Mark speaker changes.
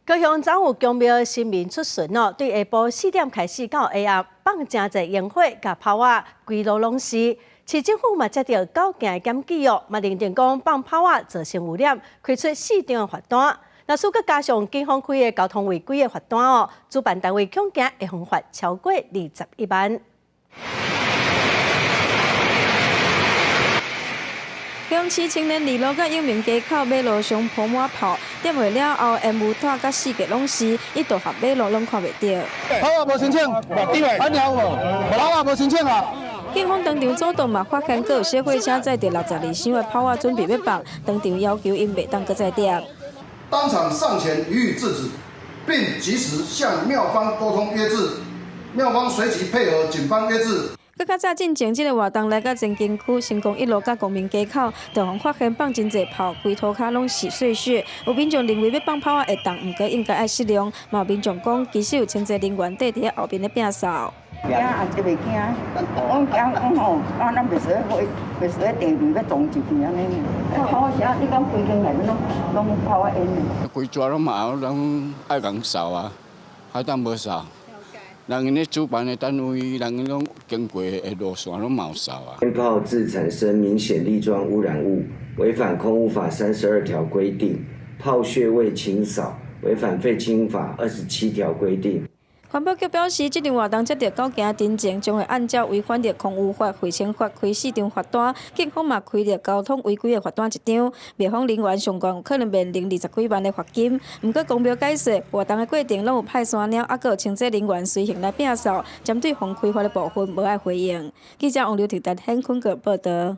Speaker 1: 高雄昨有宮廟神明出巡哦，對下晡4點開始到下暗，放誠濟煙火佮炮仔，規路攏是。市政府嘛接著狗驚的檢舉哦，嘛認定講放炮仔造成污染，開出四張罰單。若閣加上警方開的交通違規的罰單哦，主辦單位恐驚會予罰超過21萬。
Speaker 2: 雄市青年二路佮永明街口馬路上鋪滿炮，點火了後，煙霧拖佮四界攏是，一度合馬路攏看袂著。
Speaker 3: 炮仔無申請，安有無？炮仔無申請啊！
Speaker 2: 警方當場阻擋嘛，發現閣有小貨車載著62箱的炮仔準備欲放，當場要求𪜶袂當閣再點。
Speaker 4: 當場上前予以制止，並及時向廟方溝通約制，廟方隨即配合警方約制。
Speaker 2: 閣較早進前，這个活動來到前鎮區成功一路佮光明街口，就予發現放真濟炮，規塗跤攏是碎屑。有民眾認為欲放炮仔會當，毋過應該愛適量。嘛有民眾講，其實有清潔人員綴佇咧後面咧摒掃。
Speaker 5: 驚啊，這袂驚，阮驚講吼，啊，咱袂使去，袂使地面欲撞入去按呢。炮仔聲，你講規間內面攏攏炮仔煙呢？
Speaker 6: 規逝攏嘛有人愛共掃啊，還當無掃。人𪜶咧主辦的單位，人𪜶攏經過的路線攏嘛有掃啊。
Speaker 7: 煙炮致產生明顯粒狀污染物，違反空污法32條規定；炮穴未清掃，違反廢清法27條規定。
Speaker 2: 環保局表示，這場活動接著狗驚陳情，將會按照違反著空污法、廢清法開四張罰單，警方嘛開著交通違規的罰單一張，廟方人員上懸有可能面臨20幾萬的罰金。毋過宮廟解釋，活動的過程攏有派山鳥，猶閣有清潔人員隨行來摒掃，針對予開罰的部分無愛回應。記者王劉婷、陳顯坤閣報導。